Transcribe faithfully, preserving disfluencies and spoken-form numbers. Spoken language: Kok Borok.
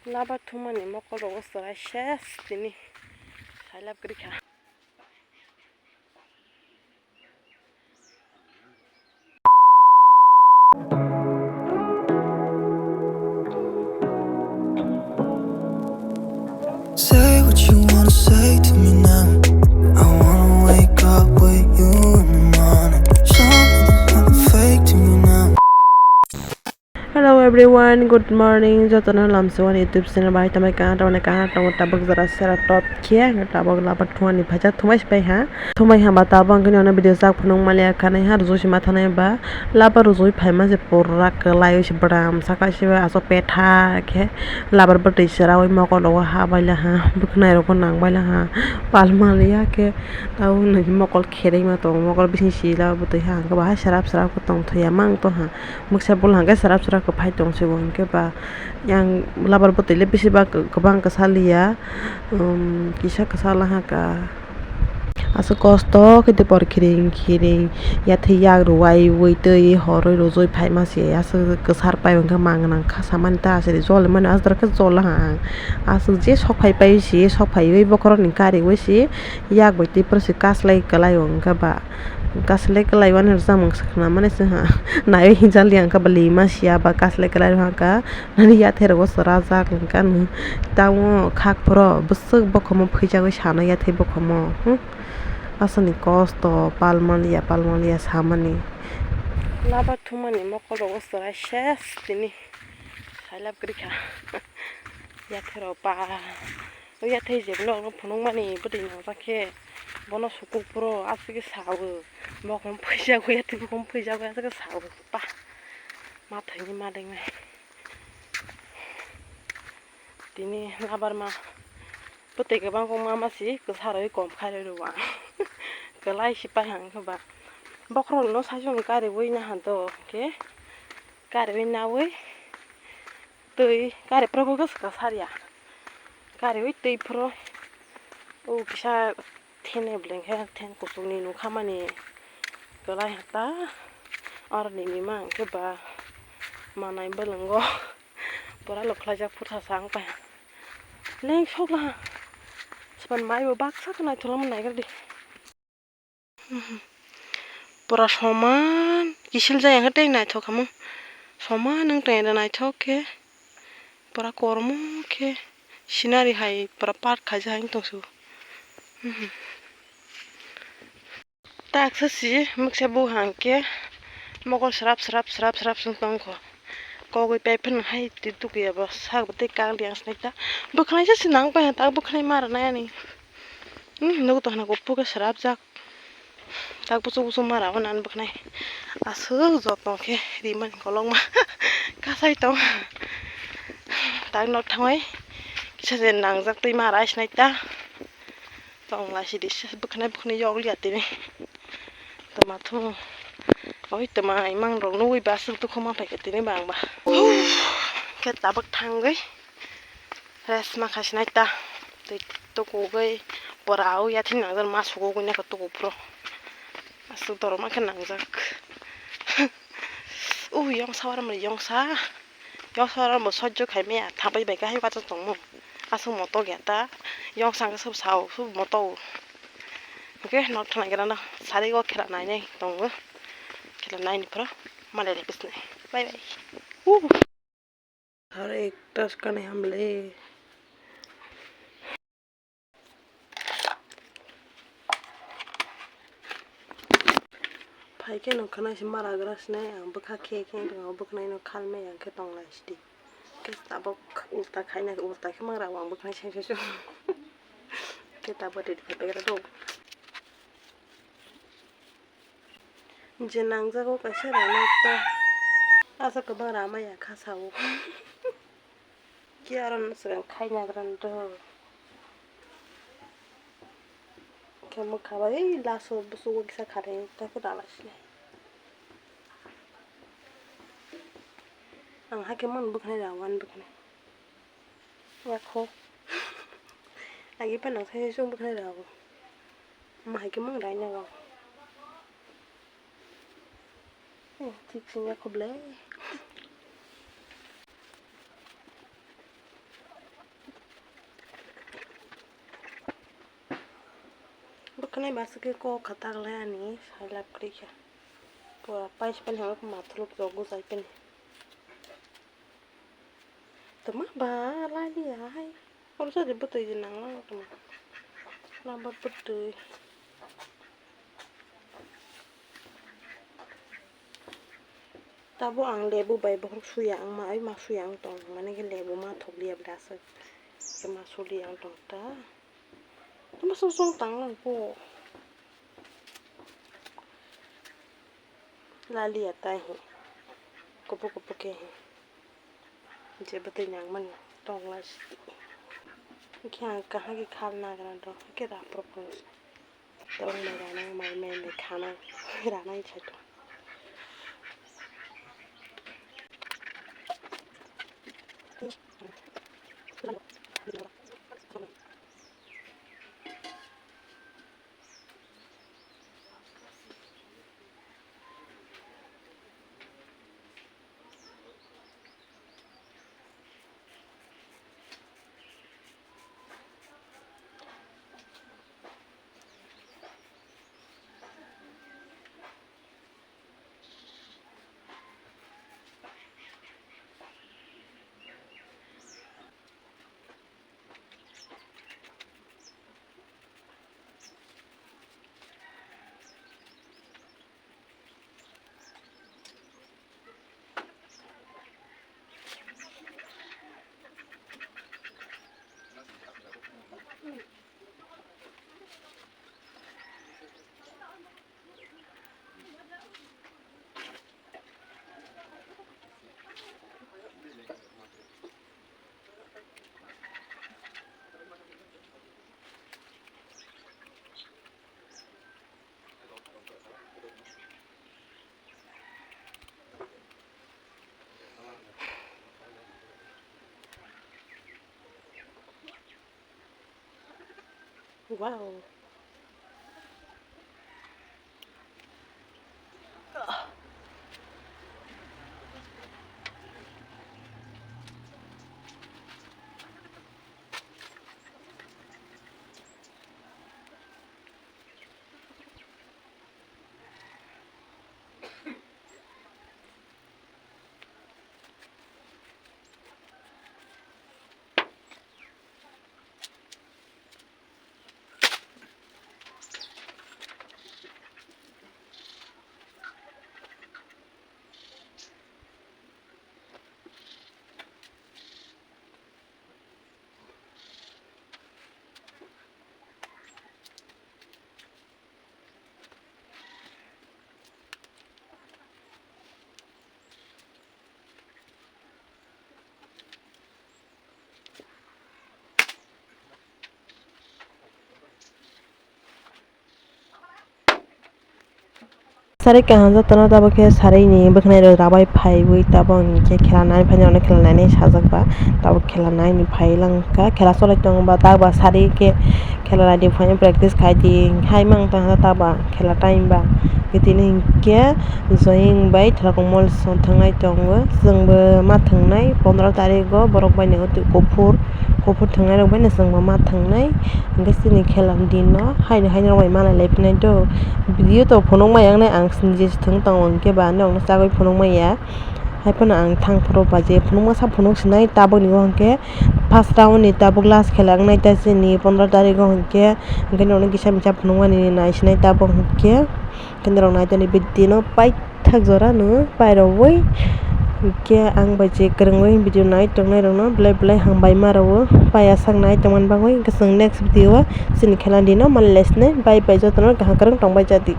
Labar thumani mokol rogo chwrai ses tini sailab gori kha. Say what you wanna say to me now. I wanna wake up with you in the morning. Show me there's nothing fake to me now. Hello everyone, good morning. Jotono lamsio ani YouTube channel bai tamai kaha tamani kaha tongo tabuk jora sera top khe tabuk labar thumani phaijak thumai se pai ha. Thumai hamba tabuk ang khe ani video jak phunuk maliya khanai ha rujui se ma thanai ba. Labar rujui phaima se pura kwlai se bwdam saka se aswk petha khe labar bwtwi chwraui mokol rogo ha baila ha bwkhnai rogo nang baila ha pal maliya khe tabuk nini mokol kherima tongo mokol bising sila bwtwi ha hwnkhe bahai srap srap khe tongthokya mang tongha. Moksa bwla hwnkhe srap srap khe phai tong se bo hwnkhe ba yang labar bwtwi le bisi ba kwbang kwsa liya. Kisa kwsa lahaka aswk kosto khe de por khiring khiring yathai yak rwui ui twi horwi rujui phaima se aswk kwsar pai hwnkhe mang nang kha samani ta aswk jol mani aswk khe jol ha ang aswk je sok phai pai se sok phaiwi bokhorok ni kariwi se yak bai twi pore se kaslai kwlai o hwnkhe ba kaslai kwlai wani rwchapmung se khna mani se ha naiwi hinjal ya hwnkhe ba lima sia ba kaslai kwlai hwnkha. Ani yathai rogo chwrajak hwnkha nw. Tamo khak phoro bwswk bokhorok phaijagwi sana yathai bokhorok. Hmm. Aswkni kosto pal maliya pal maliya samani. Labar thumani mokol rogo chwrai ses tini sailab gori kha. Yathai rok ba. O yathai je borok no phunukmani bwtwi nangjak khe bono sukuk phuru aswk khe sao. Bokhorok phaijagwi yathai bokhorok phaijagwi aswk khe sao. Pah. Ma thwini ma lengnai. Tini labar ma bwtwi kwbang kok ma ma si kwsa rwi kom khai rwi rw ang. Kwlai si pai hang khe ba. Bokhorok no saichung kariwi naha do khe kariwi nawi twi kari phuru khe swkang sariya. Kariwi twi phuru o kisa Thene bwleng khe then kuchukni nukha mani kwlai hata aro nini ma hwnkhe ba manai bwlwngo pura lukhlaijak phutha sa wng pai leng sokla ha. Sipan mai bo baksa khe naithok lamani naigra di. Pura soman kisil jaya khe tei naithok khamung soman wng tong naithok khe. Pura kormo khe scenery hai pura park khaijak hai wng tong se o. Taksa si moksa bo hang khe mokol srap srap srap srap se wng tong kho. Kogwi pipe phano hai twi tukuya bo sak bo tei kang liya se nai ta bwkhanai se se nang pai ha ta bwkhanai ma rwnai ani. Hmm, nugo tongna kuphur khe srapjak. Tak buchuk buchuk mara o nang bwkhnai. Aswk jotno khe rimani kolokma kasai tong. Tak nok thangwi kisa je nangjak twi mara sinai ta. Tong lai sidi bwkhnai bwkhnai yokliya tini. Tama thung. Oi tama imang rok nugwi ba aswk dukhu ma phaikha tini bang ba. Khe tabuk thangwi. Rest ma kha sinai ta. Tei tukugwi pura o yathai nangjak ma sugwi nai kha tuku phuru. Aswk doroma khe nangjak. O yongsa oro mani yongsa. Yongsa oro bo sojjo khai maya thapai bai khe hai wacha tongmung. Aswk motok ya ta. Yongsa hwnkhe swbo sao swbo motok o. Hwnkhe nok thang nai gana no sari o khela nai nai tongo. Khela nai ni phuru malai ri bisnai. Bye bye. Aro ekta swkang hamle. Phaikhe nwng khwnai se mara gra sinai ang bwkha khe khe wng tong bwkhanai no khalmai ang khe tong lai sidi. Khe tabuk ulta khaina ulta khe mangra ang bwkhanai sai sai. Khe tabuk ready khai paikhe rw. Je nangjago kaisa rwnai ta. Asa kwbang rama ya kha sao. Khe aro no swkang khaina gran do. Khe mwkha bai ei laso busugo kisa kharwi ta khe rala sinai. Ang hakhe man bwkhanai ra wan bwkhanai. Yakho. Agi pa nang sai sung bwkhanai rw. Mo hai khe mung rai na rw. Eh, thik sing yakho ble. Nai ba se khe kok kha taklai ani sai lab kwrwi kha. Pura pais pani hwnwi mathuluk rok gujai pani. Tama ba lai ya hai. Oro sa de bwtwi de nang lang tama. Lambar bwtwi. Tabo ang lebu bai bohrok suya ang ma ai ma suya ang tong mane khe lebu ma thok liya bwla aswk khe ma suli ang tong ta. Tamo song song tang lang po. Laliya tai hi. Kupu kupu ke hi. Je bwtwi nang mani tong lai si. Khe ang kahagi khal nagra do. Khe ra propose. Tong mai ra nang mai mai mai khana. Ra nang chai to. Wow. Sari kaham jotono tabuk khe sari ni bwkhnai rok rabai phaiwi tabuk hwnkhe khela nai phaini rokno khela nai sajak ba tabuk khela nai ni phai lang kha khela cholai tongo ba tabuk ba sari khe khela nai di phaino practice khai di hai mang tong kha tabuk khela time ba tini hwnkhe joying bai thwlakung mall song thangnai tongo chwngbo ma thangnai pondro tarikgo borok bai ni kuphur kuphur thangnai rok bai no chwngbo ma thangnai. Hwnkhe chini khela dino haino haino rok bai malai lai phinai do. Video to phunuk maya wngnai ang je se thwng tongo hwnkhe ba norokno chagwi phunuk maya. Haiphano ang thang phuru ba je phunukma sa phunuk sinai tabukni o hwnkhe first round ni tabuk last khela wngnai ta chini pondro tarikgo hwnkhe, hwnkhe norokno kisa misa phunukmani nai sinai tabuk hwnkhe. Hwnkhe norok nai tongdi video no paithak jora no pairogwi. Hwnkhe ang bai je kwrwngwi video nai tongnai rokno belai belai hambai ma rwo paiya sak nai tongmani bagwi. Hwnkhe chwng next video o chini khela dino malai lai sinai. Bye bye jotono kaham kwrwng tongbai jadi.